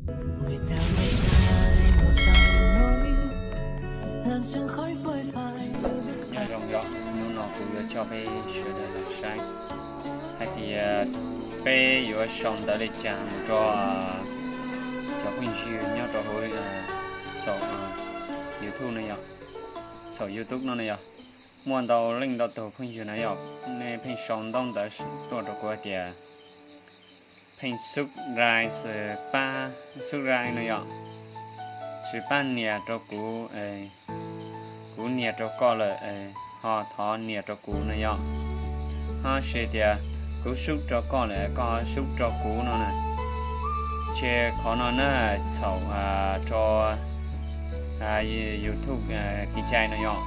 Nyob zoo yom, hnub no kuv yuav coj peb sawv daws los saib hais tias peb yuav sau ntawv li cas mus rau cov phooj ywg nyob rau hauv saum YouTube no yom, saum YouTube no na yom. Muaj ntau leej ntau tus phooj ywg na yom, nej pheej sau ntaub ntawv tuaj rau kuv hais tias pheej subscribe, pab subscribe no yom, sis pab nias rau kuv, kuv nias rau koj lawm, ho thov nias rau kuv no yom. Ho sis tias kuv sub rau koj lawm koj ho sub rau kuv no na. Ces qhov no na, txhaum rau YouTube kev cai no yom,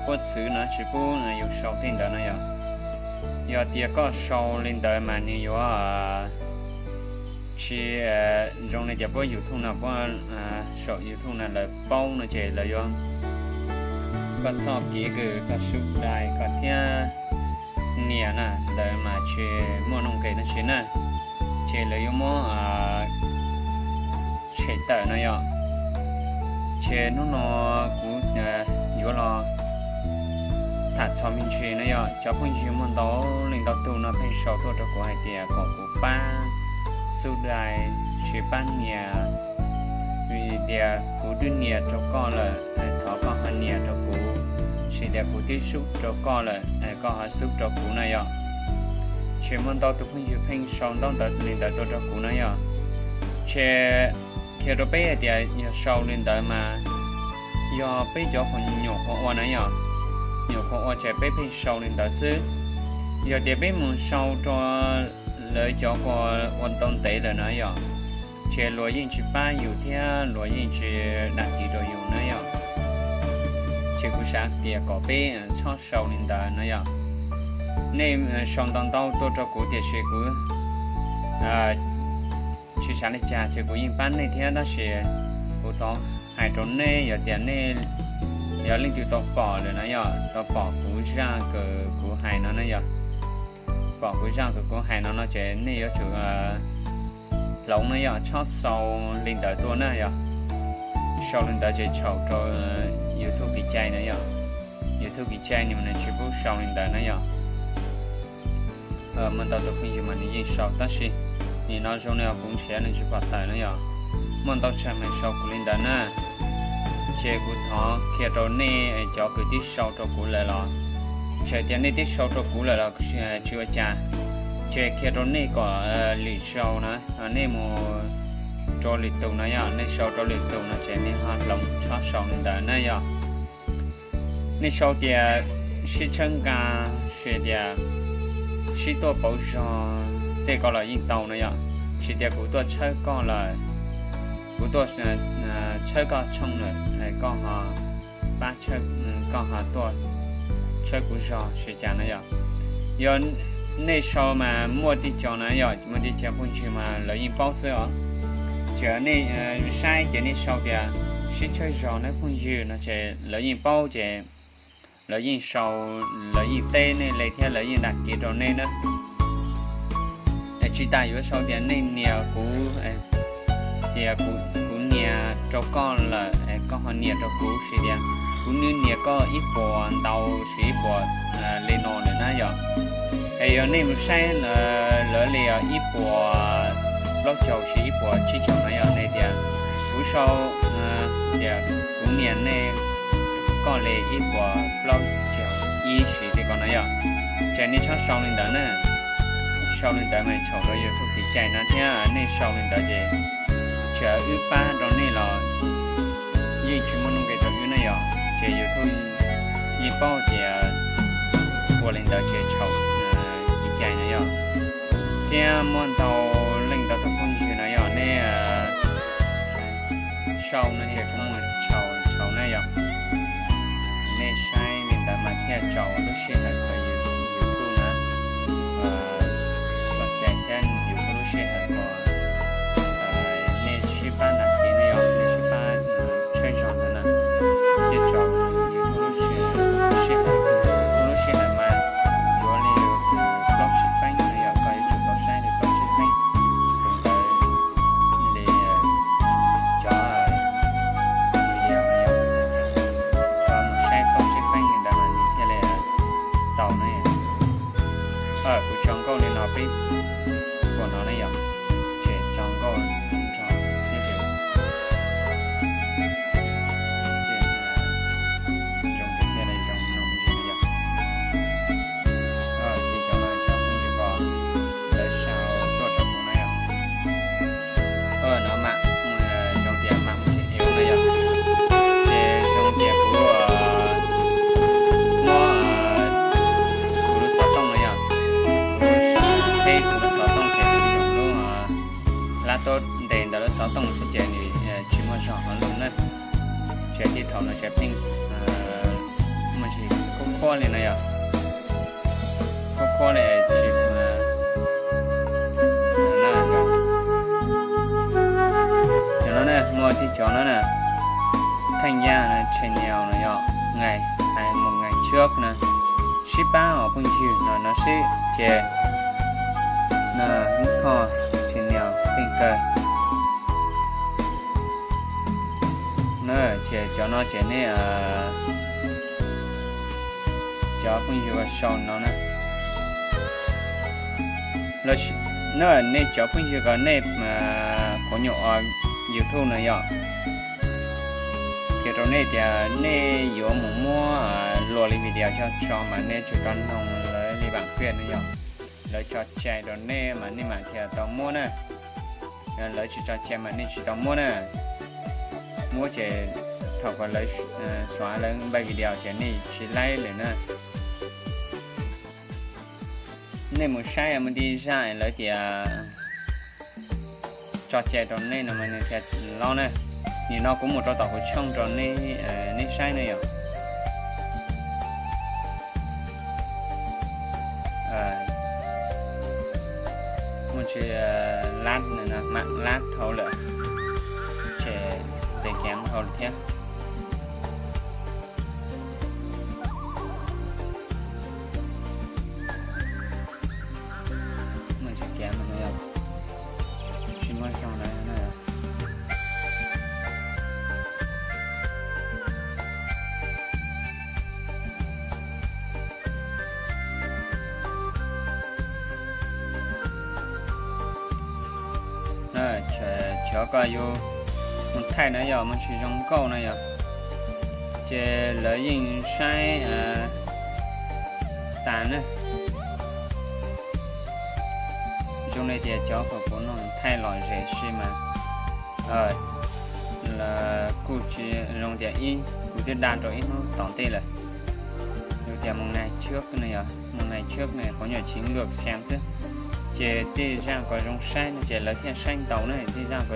puab txwv no tsis pub yus sau tej ntawd no yom. Yog tias koj sau li ntawd mas nws yuav tsis zoo li tias puab YouTube no, puab saum YouTube no lawv paub no ces lawv yuav, koj txhob kev kws koj subscribe koj thiab nias na, ntawd mas tsis muaj nuj nqes dab tsi na, ces lawv yuav muab tshem tawm no yom. Ces hnub no kuv yuav los tham txog me ntsis no yom, cov phooj ywg muaj ntau leej ntau tug no pheej sau tuaj rau kuv hais tias kom kuv pab subscribe, sis pab nias, vim tias kuv twb nias rau koj lawm, thov koj ho nias rau kuv, sis tias kuv twb sub rau koj lawm, koj ho sub rau kuv na yom. Ces muaj ntau tus phooj ywg pheej sau ntaub ntawv li ntawd tuaj rau kuv na yom. Ces qhia rau peb hais tias yog sau li ntawd mas yog peb cov qhuas nyuam qhuav ua na yom, nyuam qhuav ua ces peb pheej sau li ntawd xwb. Yog tias peb mus sau rau lawv cov uas ua ntau ntev lawm na yom, ces luag yeej tsis pab yus thiab luag yeej tsis dam tis rau yus na yom. Ces kuv xav tias kom peb txhob sau li ntawd na yom. Nej sau ntau ntau tuaj rau kuv tiam sis kuv tsis xav li cas ces kuv yeej pab nej thiab, tab sis kuv thov hais rau nej, yog tias nej, yog leej twg tau pom lawm na yom, tau pom kuv zaj kws kuv hais no na yom, pom kuv zaj kws kuv hais no no ces nej yuav tsum hloov na yom, txhob sau li ntawd tuaj na yom. Sau li ntawd ces txhaum rau YouTube kev cai na yom. YouTube kev cai nws tsis pub sau li ntawd na yom. Muaj ntau tus phooj ywg mas nws yeej sau tab sis nim no zoo li kuv nrhiav nws tsis pom tawm na yom. Muaj ntau tsav mas sau kuv li ntawd na. Ces kuv thov qhia rau nej cov kws twb sau rau kuv lawm los, txawm tias nej twb sau rau kuv lawm los tsis ua cas, ces qhia rau nej kom lwm zaus na, nej mus rau lwm tus no yom, nej sau rau lwm tus no ces nej ho hloov txhob sau li ntawd na yom. Nej sau tias sib txhawb nqa, sis tias sib tuaj pauv zog tej ko los yeej tau no yom. Tsis tias kuv tuaj txhawb koj lawm, kuv tuaj txhawb koj tshooj lawm, koj ho pab txhawb, koj ho tuaj txhawb kuv zog tsis cas na yom. Yog nej sau mas muaj tej co na yom, muaj tej co phooj ywg mas lawv yeej paub xwb os. Txawm nej saib ces nej sau tias sib txhawb zog nawb phooj ywg no ces lawv yeej paub ces lawv yeej sau, lawv yeej teb nej li thiab lawv yeej dag kev rau nej na. Tsis tas yuav sau tias nej nias kuv, tias kuv nias rau koj lawm koj ho nias rau kuv, sis tias kuv nias koj ib puas ntau sis ib puas li no lawm na yom. Es yog nej mus saib lawv li ib puas plaub caug sis ib puas tsib caug na yom, nej tias kuv sau, tias kuv nias nej, koj li ib puas plaub caug ib sis tej ko na yom. Ces nej txhob sau li ntawd na. Sau li ntawd mas txhaum rau YouTube kev cai no thiab, nej sau li ntawd ces txawm wb pab rau nej los yeej tsis muaj nuj nqis rau wb na yom. Ces YouTube yeej paub tias ua li ntawd ces txhaum kev cai na yom. Thiab muaj ntau leej ntau tus phooj ywg no yom, nej sau no ces kuv mus txhaum txhaum na yom. Nej saib li ntawd mas thiaj txaus lub sij hawm kws YouTube na, txoj cai thiab YouTube lub sij hawm uas nej sib pab dag kev na yom, nej sib pab txhawb zog ntawd na, thiaj txaus YouTube lub sij hawm. YouTube lub sij hawm mas yuav li plaub tsib feeb na yom, koj yuav tsum tau saib li plaub tsib feeb. ntawm lawv xov tooj xwb ces nws tsis muaj zog hauv lub na. Tsev tib thaum no tsev pheej muaj ntsis khuab khuab li no yom, khuab khuab li tsis. Cov no na, muaj tib cov no na, Theej Yaj channel no yom, ngày, hais một ngày trước na, sib pab os phooj ywg no no sib ces no, Hmoob Thoj channel pheej kawg. Na ces cov no ces nej, cov phooj ywg ua sau no na, na nej cov phooj ywg ko nej qhuv nyuam ua YouTube no yom, qhia rau nej tias nej yuav mus muab luag li video coj tso mas nej tsis tau noog lawv li vam piaj no yom. Lawv tso cai rau nej mas nej mam thiaj tau muab na. Lawv tsis tso cai mas nej tsis tau muab na. Muab ces thaum ko lawv xav lawv npaj video ces nej tsis laib lawm na. Nej mus saib mus tib zaj lawv tias tso cai rau nej no mas nws thiaj lob na. Nim no kuv mus rau tom kuv tshooj rau nej saib na yom. Muaj ntsis lab, mam lab dhau lawm, ces tes kev dhau lawm thiab. Muaj ntsis kev mas tsis muaj zog na. Cov ko yus mus thaij na yom, mus tsis zoo nkauj na yom, ces lawv yeej saib tas na. Zoo li tias cov ko kuv no thaij lom zem si mas kuj tsis zoo tias ib, kuv twb da rau ib hnub tom ntej lawm. Yus tias mus nag tshiab no yom, mus nag tshiab no qhov nyuam chiv luam xees xwb. Ces tej zaj ko zoo saib no ces lawv thiaj saib ntau na, tej zaj ko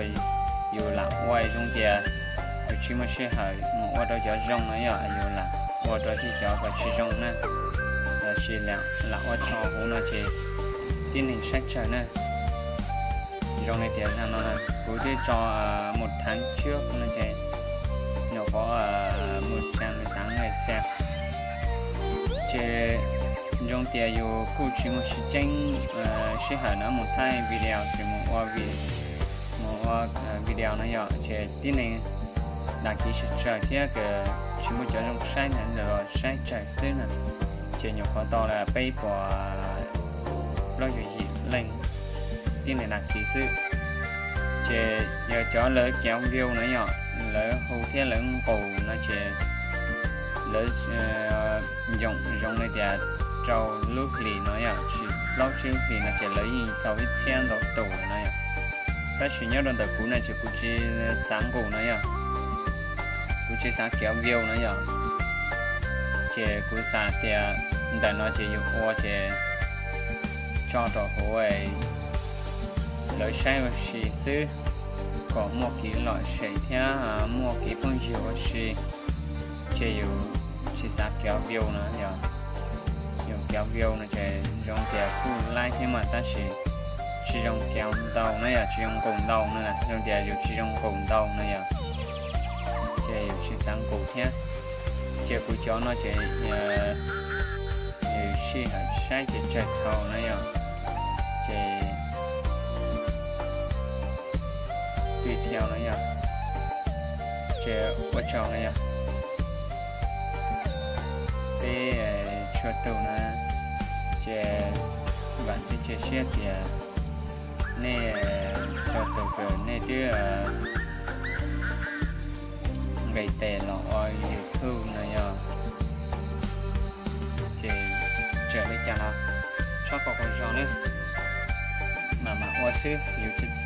yus lam ua zoo tias yus tsis muaj sij hawm mus ua rau cov zoo no yom, yus lam ua rau tej cov ko tsis zoo na. Lossis lam ua tso huv no ces tib neeg saib tsawg na. Zoo li tias zaj no kuv twb tso mus thav tshiab no ces nyuam qhuav mus tsa li tav nqe xees. Ces zoo tias yus kuj tsis muaj sib ceeb sij hawm na mus thaij video ces mus ua, mus ua video no yom, ces tib neeg đăng ký sib tsawg thiab tsis muaj cov zoo saib na, los saib tsawg xwb na. Ces nyuam qhuav tau peb puas plaub caug yim leej tib neeg đăng ký xwb. Ces yog cov lawv kéo view na yom, lawv hu thiab lawv nqus no ces lawv ncoom zoo li tias rau lub hlis no yom, tsis plaub tsib lub hlis no ces lawv yeej tau ib txhiab ntau tus no yom. Tab sis nyob rau ntawm kuv no ces kuv tsis xav nqus no yom, kuv tsis xav kéo view no yom. Ces kuv xav tias ntawm no ces yus ua ces tso rau hauv lawv saib ua si xwb, kom muaj kev lom zem thiab muaj kev phooj ywg ua si. Ces yus tsis xav kéo view no yom. Yus kéo view no ces zoo tias kuj laib thiab mas tab sis tsis zoo kéo ntau na yom, tsis zoo nqus ntau na, zoo tias yus tsis zoo nqus ntau na yom. Ces yus tsis xav nqus thiab. Ces kuv cov no ces yus sij hawm saib ces tsawg thaum na yom. Ces tùy theo no yom. Ces ua tsaug no yom. Peb txhua tus na, ces vam thiab cia siab tias nej txhua tus kws nej twb nqis tes los ua YouTube no yom. Ces txawm li cas los txhob qaug qaug zog ne, mam mam ua xwb, yus tsis,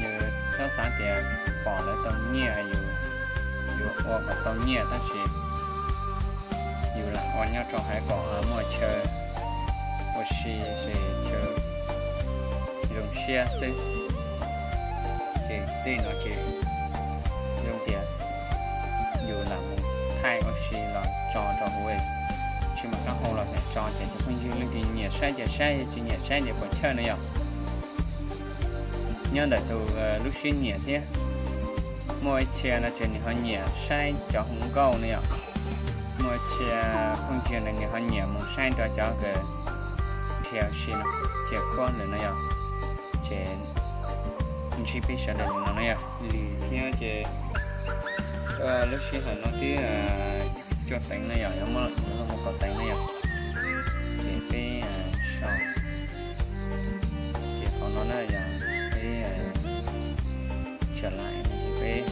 yus txhob xav tias pom lawv tau nyiaj yus yuav ua kom tau nyiaj, tab sis yus lam ua nyob rau hauv kom muaj chaw ua si, chaw zoo siab xwb. Ces Tej no ces zoo tias yus lam mus thaij ua si los tso rau hauv, tsis muaj qab hau los tso ces cov phooj ywg leej twg nyiam saib ces saib, tsis nyiam saib ces puas chawj no yom. Nyob ntawm tus lub siab nyiam thiab. Muaj ib txhia no ces nws ho nyiam saib cov hu nkauj no yom. Muaj ib txhia phooj ywg no nws ho nyiam mus saib rau cov kws nrhiav si no, cia kuab ntawm no yom. Ces ntsib peb sawv daws no no yog li thiab ces lub sij hawm no twb cuaj teev no yom, yuav muab los mus kaum teev no yom. Ces peb sau, ces qhov no na yog peb tsa lais, peb